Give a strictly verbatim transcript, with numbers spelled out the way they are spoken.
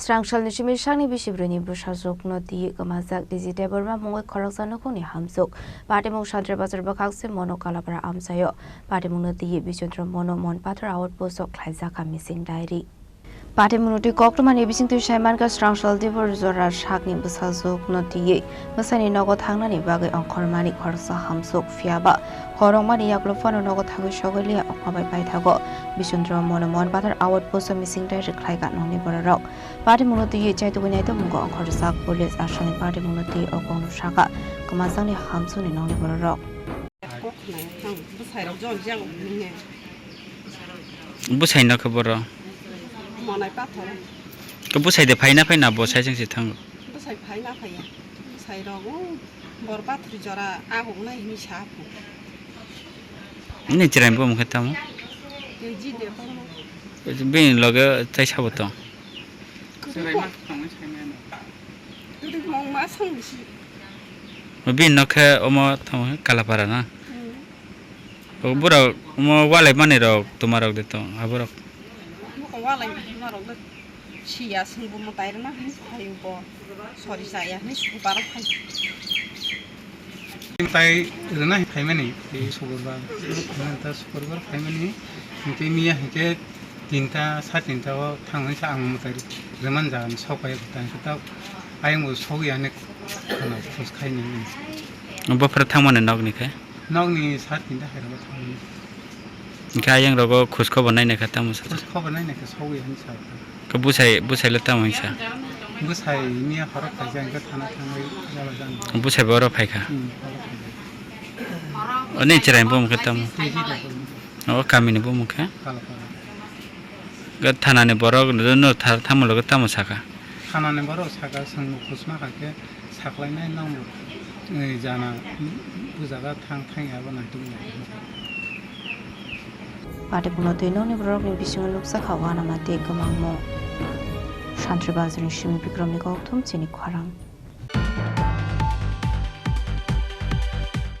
Srangsalni simi sakni bisi brwini bwsajwkno twi kwmajak D J Debbarma mungwi khoroksa nukhungni hamjwk. Patimung Santre Bazar bwkhak se Mono Kalapara amchaio. Patimungno twi Bichondro Mono Monpathar outpost o khlaijak kha missing diary. Patimungno twi koktwmani bisingtwi saimankha Srangsal Debor jora sakni bwsajwkno twi bwsaini nogo thangnani bagwi ongkhormani khoroksa hamjwk, phiyaba khorokmani yaklo phano nogo thangwi sogwi liya wngma bai paithago. Bichondro Mono Monpathar outpost o missing diary khlaikha nokni bororok. Patimungno twi chaitugwi naitokmungo ongkhorjak police, aswkni patimungno twi o kokno sakha kwmajakni hamjwkni nokni bororok. Kok khnai thang, bwsairok jon jang nini. Bwsai no khe boro. Monai pathor. Khe bwsai de phaina phaina bo sai jang se thango. Bwsai phaina phaiya. Bwsairok o bor pathor jora ago nai hini sa phu. Ini chirai bo mukhe tamo. Keji de tamo. Bini loge tai sabo tong. Kwrwi ma tongwi sai mano. Kwrwi mong ma song bisi. Bini nokhe omo tamo Kalapara na. Hmm. O borok omo walai mani rok tuma rok de tong aborok. Bokong walai ma rok de siya sung bo mwtai rwna hin phaio bo. Sori saya hin suku parok phai. Tai rwna hin phaimani, tei sukurbar, ta sukurbar phaimani, tei miya hinkhe tinta, sa tinta o thangwi sa ang mwtai rwmani jaga ni sok pai ta hinkhe ta ayang bo sok ya ne khana khus khaini. Bofra thangmani nokni khe? Nokni sa tinta hai rwma thangmani. Hinkhe ayang rogo khus khobor naina khe tamo sa? Khus khobor naina khe sogwi hinwi sa. Khe bwsai, bwsai le tamo hinsa? Bwsai miya horo phaikha, hinkhe thana thangwi jala jani. Bwsai bo oro phaikha? Hmm, horo phaikha. Oni chirai bo mukhe tamo? Tiji de bo mukhe. O kamini bo mukhe? Kalapara. Ga thanani borok no thar tamo loge tamo saka? Thanani borok saka, chwng bo khus ma kha khe. Saklainai nang, eh, jana, bujaga thang thang ya bo naituk nai. Patimungno twi nokni borokni bisingo nukjakha uanama tei kwmangmung. Santri Bazarni simi Bikramni kokthum chini khorang.